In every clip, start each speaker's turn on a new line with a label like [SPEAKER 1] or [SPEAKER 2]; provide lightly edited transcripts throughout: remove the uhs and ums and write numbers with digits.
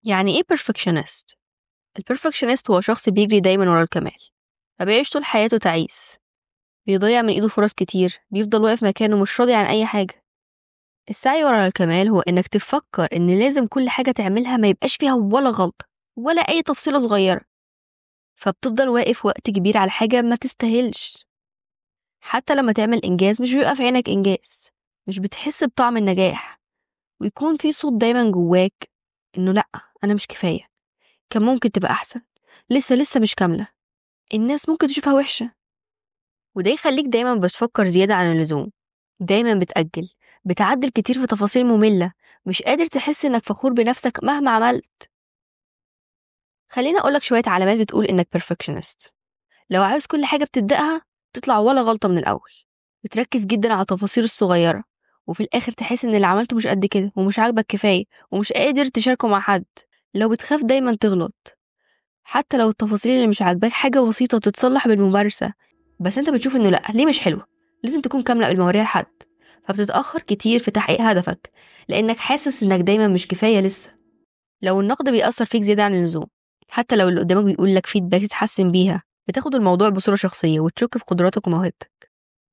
[SPEAKER 1] يعني إيه perfectionist؟ ال perfectionist هو شخص بيجري دايما ورا الكمال، فبيعيش طول حياته تعيس، بيضيع من إيده فرص كتير، بيفضل واقف مكانه مش راضي عن أي حاجة. السعي ورا الكمال هو إنك تفكر إن لازم كل حاجة تعملها ما يبقاش فيها ولا غلطة ولا أي تفصيلة صغيرة، فبتفضل واقف وقت كبير على حاجة ما تستاهلش. حتى لما تعمل إنجاز مش بيبقى في عينك إنجاز، مش بتحس بطعم النجاح، ويكون في صوت دايما جواك إنه لأ أنا مش كفاية، كان ممكن تبقى أحسن، لسه مش كاملة، الناس ممكن تشوفها وحشة. وده يخليك دايما بتفكر زيادة عن اللزوم، دايما بتأجل، بتعدل كتير في تفاصيل مملة، مش قادر تحس إنك فخور بنفسك مهما عملت. خليني أقولك شوية علامات بتقول إنك perfectionist. لو عاوز كل حاجة بتبدأها تطلع ولا غلطة من الأول، بتركز جدا على التفاصيل الصغيرة، وفي الآخر تحس إن اللي عملته مش قد كده ومش عاجبك كفاية ومش قادر تشاركه مع حد. لو بتخاف دايما تغلط، حتى لو التفاصيل اللي مش عاجباك حاجة بسيطة تتصلح بالممارسة، بس انت بتشوف انه لأ ليه مش حلوة، لازم تكون كاملة قبل ما اوريها لحد، فبتتأخر كتير في تحقيق هدفك لأنك حاسس انك دايما مش كفاية لسه. لو النقد بيأثر فيك زيادة عن اللزوم، حتى لو اللي قدامك بيقول لك فيدباك تتحسن بيها، بتاخد الموضوع بصورة شخصية وتشك في قدراتك وموهبتك.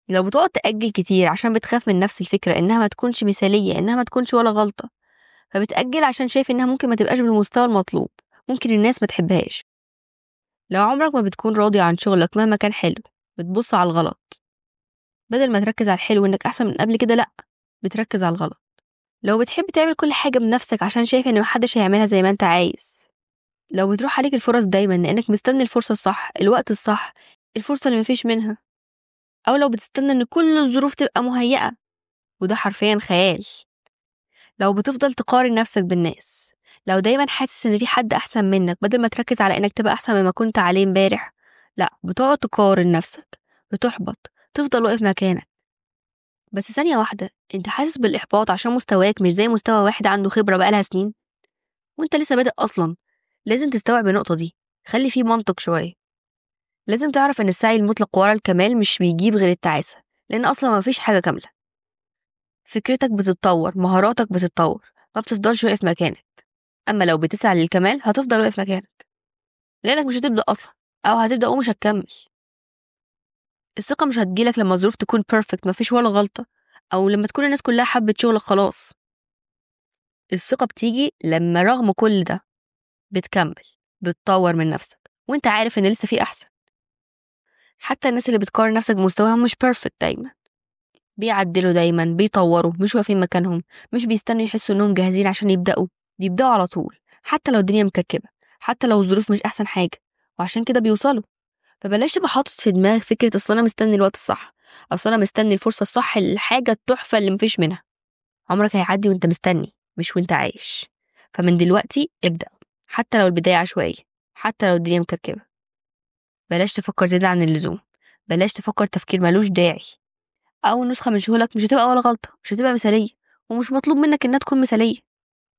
[SPEAKER 1] لو بتقعد تأجل كتير عشان بتخاف من نفس الفكرة إنها ما تكونش مثالية، إنها ما تكونش ولا غلطة، فبتأجل عشان شايف إنها ممكن ما تبقاش بالمستوى المطلوب، ممكن الناس ما تحبهاش. لو عمرك ما بتكون راضي عن شغلك مهما كان حلو، بتبص على الغلط بدل ما تركز على الحلو إنك أحسن من قبل كده، لأ بتركز على الغلط. لو بتحب تعمل كل حاجة بنفسك عشان شايف إن محدش هيعملها زي ما أنت عايز. لو بتروح عليك الفرص دايما لأنك مستني الفرصة الصح، الوقت الصح، الفرصة اللي مفيش منها، أو لو بتستنى إن كل الظروف تبقى مهيئة، وده حرفيا خيال. لو بتفضل تقارن نفسك بالناس، لو دايما حاسس إن في حد أحسن منك بدل ما تركز على إنك تبقى أحسن مما كنت عليه امبارح، لأ بتقعد تقارن نفسك، بتحبط، تفضل واقف مكانك. بس ثانية واحدة، أنت حاسس بالإحباط عشان مستواك مش زي مستوى واحد عنده خبرة بقالها سنين وأنت لسه بادئ أصلا. لازم تستوعب النقطة دي، خلي فيه منطق شوية. لازم تعرف إن السعي المطلق ورا الكمال مش بيجيب غير التعاسة، لأن أصلا مفيش حاجة كاملة. فكرتك بتتطور، مهاراتك بتتطور، ما بتفضلش واقف مكانك. أما لو بتسعى للكمال هتفضل واقف مكانك، لأنك مش هتبدأ أصلا، أو هتبدأ ومش هتكمل. الثقة مش هتجيلك لما الظروف تكون perfect مفيش ولا غلطة، أو لما تكون الناس كلها حبت شغلك خلاص. الثقة بتيجي لما رغم كل ده بتكمل، بتطور من نفسك، وانت عارف ان لسه في احسن. حتى الناس اللي بتقارن نفسك بمستواهم مش perfect دايما، بيعدلوا دايما، بيطوروا، مش واقفين مكانهم، مش بيستنوا يحسوا انهم جاهزين عشان يبدأوا، بيبدأوا على طول حتى لو الدنيا مكركبة، حتى لو الظروف مش احسن حاجة، وعشان كده بيوصلوا. فبلاش تبقى حاطط في دماغك فكرة اصل انا مستني الوقت الصح، اصل انا مستني الفرصة الصح، الحاجة التحفة اللي مفيش منها. عمرك هيعدي وانت مستني، مش وانت عايش. فمن دلوقتي ابدأ، حتى لو البداية عشوائية، حتى لو الدنيا مكركبة. بلاش تفكر زيادة عن اللزوم، بلاش تفكر تفكير ملوش داعي. أول نسخة من شغلك مش هتبقى ولا غلطة، مش هتبقى مثالية، ومش مطلوب منك إنها تكون مثالية.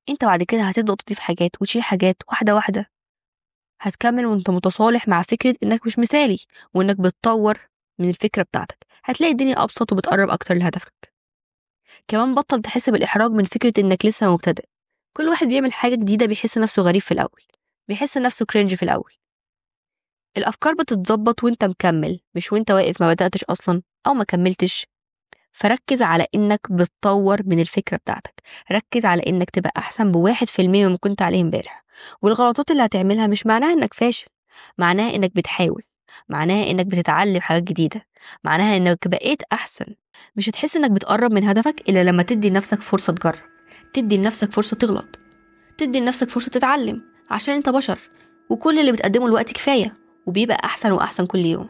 [SPEAKER 1] أنت بعد كده هتبدأ تضيف حاجات وتشيل حاجات واحدة واحدة. هتكمل وأنت متصالح مع فكرة إنك مش مثالي، وإنك بتطور من الفكرة بتاعتك. هتلاقي الدنيا أبسط وبتقرب أكتر لهدفك. كمان بطل تحس بالإحراج من فكرة إنك لسه مبتدئ. كل واحد بيعمل حاجة جديدة بيحس نفسه غريب في الأول، بيحس نفسه كرنج في الأول. الأفكار بتتظبط وانت مكمل، مش وانت واقف ما بدأتش أصلا أو ما كملتش. فركز على إنك بتطور من الفكرة بتاعتك، ركز على إنك تبقى أحسن ب1% مما كنت عليه امبارح. والغلطات اللي هتعملها مش معناها إنك فاشل، معناها إنك بتحاول، معناها إنك بتتعلم حاجات جديدة، معناها إنك بقيت أحسن. مش هتحس إنك بتقرب من هدفك إلا لما تدي لنفسك فرصة تجرب، تدي لنفسك فرصة تغلط، تدي لنفسك فرصة تتعلم، عشان انت بشر وكل اللي بتقدمه الوقت كفاية، وبيبقى أحسن وأحسن كل يوم.